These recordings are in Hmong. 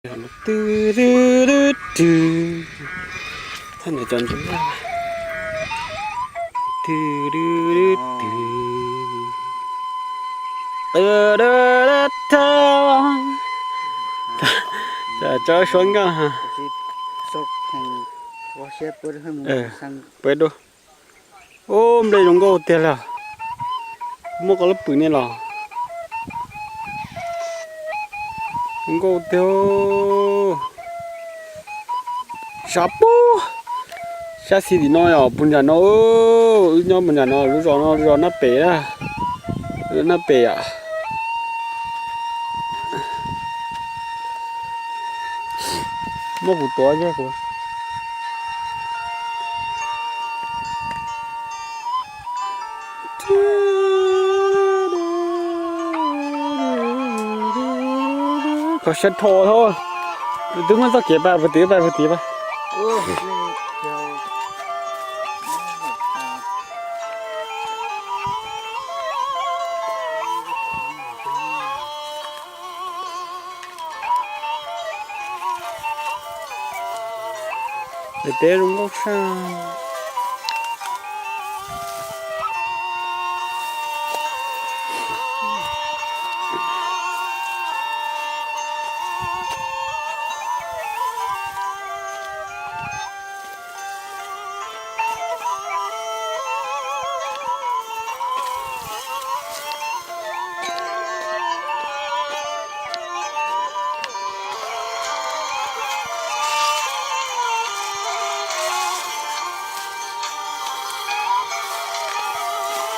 Tw, tw, tw, tw. Thaj ntawd cov ntses laj. Tw, tw, tw, tw. Tw, tw, tw, tw. Tso suab nkauj ha. Peb dua. Ub, nplej zoo nkauj tiag li. Muaj koj lub pwm ne los. Zoo nkauj tiag. Sab pug, sab xis tim no yom, puag nram no. Wb nyob puag nram no, lub zos no lub zos Nab Pem na. Nab Pem yom. Muab kuv tuav thiab kuv. Kho siab dhau thab. Twb muab txoj kev pais puag tid, pais puag tid pais. Daim teb zoo nkauj tshaj.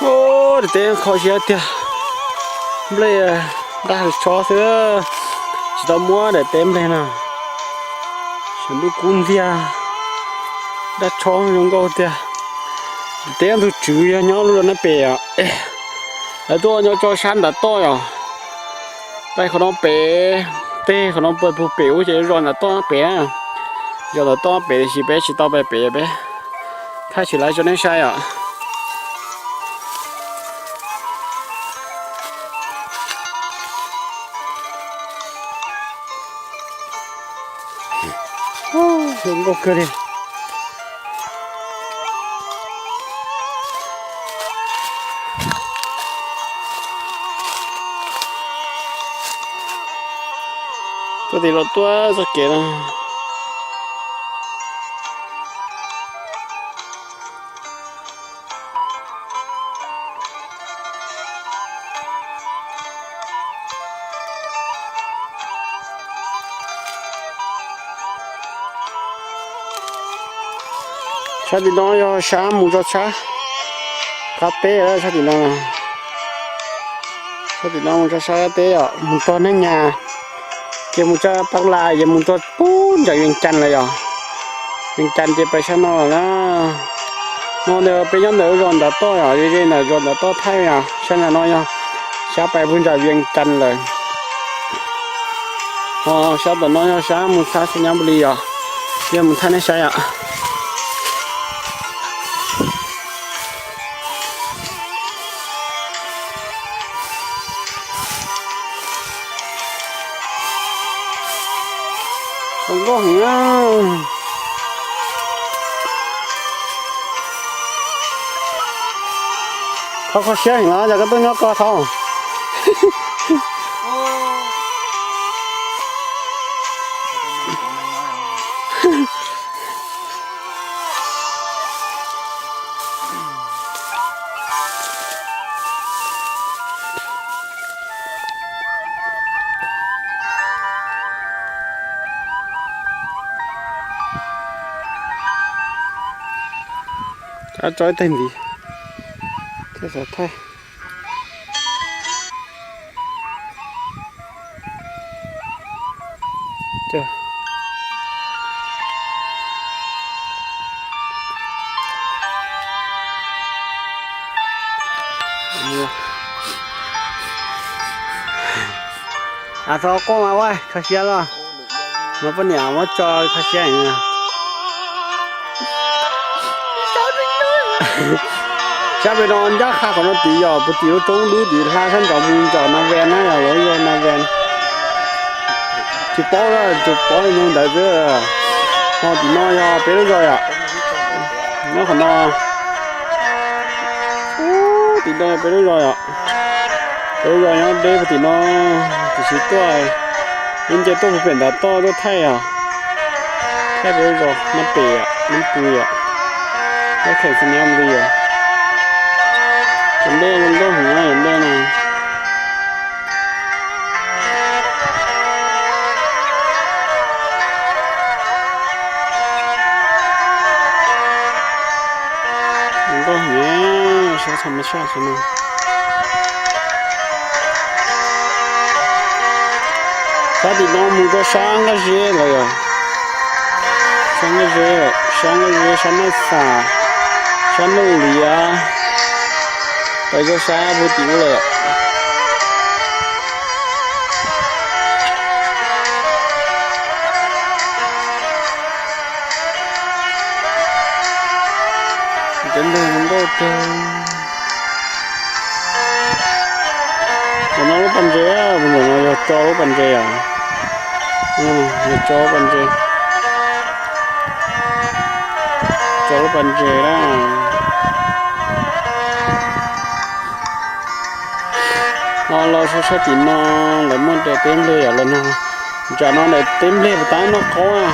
Ub, daim teb kho siab tiag. Nplej daj tshob xwb, tsis tau muab daim teb nplej no. Xyov ntuj kub ntxiag, daj tshob zoo nkauj tiag. Daim teb ntug tswv yog nyob lub zos Nab Pem os. Lawv tuaj nyob tso sab nram toj yom. Pais qhov no pem, tej qhov no pem ub ces zos nram toj pem na. Zos nram toj pem tiam sis peb tsis tau pais pem, peb thaij tsis laiv tso nej saib os. Zoo nkauj kawg li. Tuaj tim los tuaj txoj kev no. Sab tim no yog sab mus rau sab qab teb, sab tim no, sab tim no mus rau sab qab teb os, mus txog Nab Nyas, ces mus txog Paj Las, ces mus txog pub nram Vias Cas lawm yom. Vias Cas ces pais sab no lawm na. No ntawd peb nyob ntawm zos nram toj yom, ze ze ntawm zos nram toj thaij yom, sab nram no yog sab pais pug nram Vias Cas lawm. Ho sab tom no yog sab mus sab Xais Nyab Npus Lis yom, yog mus thaij nej saib yom. Zoo nkauj heev. Kho kho siab heev los yog koj tuaj nyob koj thaub. Tso ib teg ntxiv thiab xav thaij. Txhob quaj mas, kho siab los. Muab poj niam muab tso kho siab heev. Sab pem no ncaj qha qhov no tid yog puag tim lub roob dub tid hla sab nraud mus nram Nas Ves na, yog lawv yog Nas Ves. Tsis paub, tsis paub li ntawd xwb. Ho tim no yog peb lub zos yom. Nyob qhov no. Tim no yog peb lub zos yom. Peb lub zos nyob deb puag tim no, tiam sis tuaj, ib nce tuaj puag pem ntav toj tuaj thaij os. Thaij peb lub zos Nab Pem, Nab Pw yom. Lub kheem Xeem Nyab Lis yom. Cov nplej zoo nkauj heev na, cov nplej no. Zoo nkauj heev, sab tham mas saj xwb no. Sab tim no mus rau sab Nqaj Zeb los yog, sab Nqaj Zeb, sab Nqaj Zeb, sab Naj Xas, sab Nuj Liav, pais rau sab puag tim ub lawm. Cov nplej zoo nkauj kawg. Ntawm no lub pas ntses, ntawm no yog tso lub pas ntses os. Yog tso lub pas ntses, tso lub pas ntses na. Ho los sab sab tim no lawv muaj daim teb nplej yom, los no ntsam no daim teb nplej puas tab noj qaub na.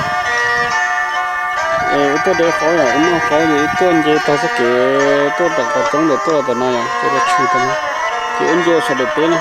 Wb tuaj de qaub yom, wb noj qaub ces wb tuaj nce tog txoj kev tuaj tom qhov roob ntawm tuaj tom no yom, tuaj rau tshwm tom no, ces wb nce saum daim teb no.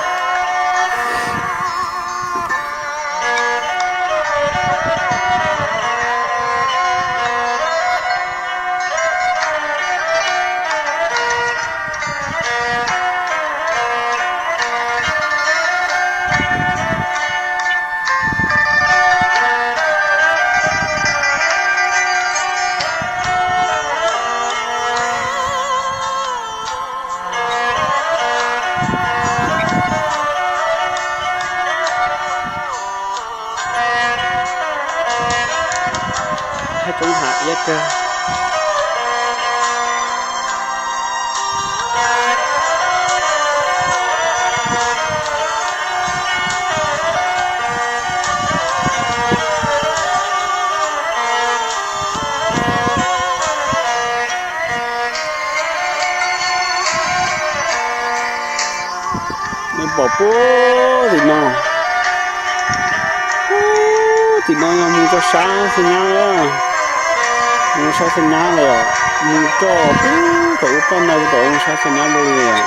Hav roob hav iab kawg. Nej pom puag tim no, puag tim no yog mus rau sab Xeem Nyab, mus sab Xeem Nyab lawm yom, mus rau puag tom ub paj ntawd tom mus sab Xeem Nyab npaum li yom.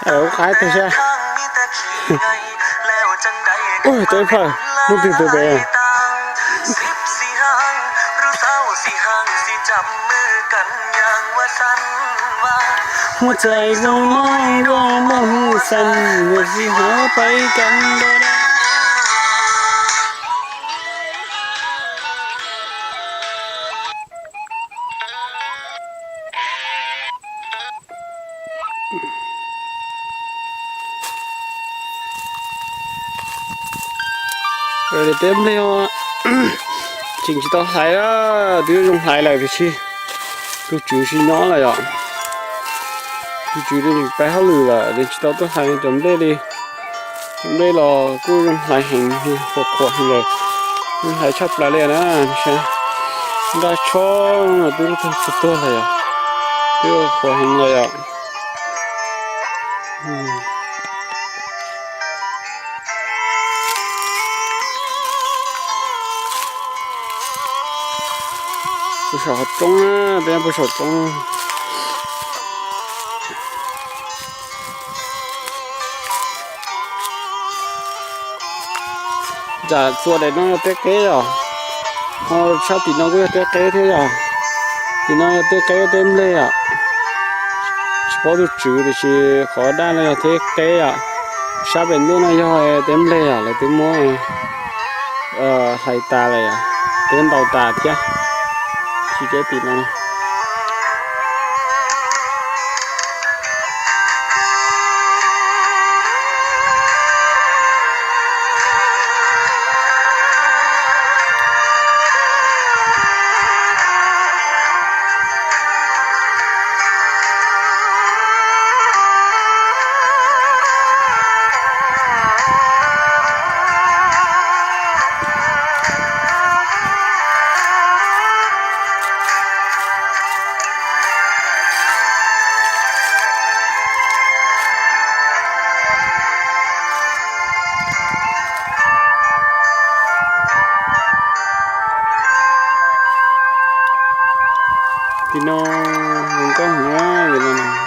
Ua qaib tag sab. Ua, tau ib plhaw. Hnub twg tuaj pem? Huab tais zoo mob zoo mob hu xees, ua si hov pais kas nto da. Teb nplej tseem tsis tau hlais, twb zoo hlais lawm tiam sis tus tswv tsis nyob lawm yom. Tus tswv tseem pais hauj lwm lawm, tsis tau tuaj hlais cov nplej li. Cov nplej los kuj zoo hlais heev, qhuav qhuav heev lawm. Zoo hlais tshaj plaws li na. Nraj tshob twb tuag tuag lawm yom, twb qhuav heev lawm yom. Puag saum qhov roob, peb nyob puag saum roob. Nram txua daim no yog teb qeb yom, ho sab tim no kuj yog teb qeb thiab yom. Tim no yog teb qeb teb nplej yom. Tsis paub tus tswv tiam sis qhov daj no yog teb qeb yom. Sab pem ntej no yog teb nplej yom, lawv twb muab hlais tas lawm yom, twb ntaus tas thiab. Tsis teb tim no. Tim no zoo nkauj heev na, tim no.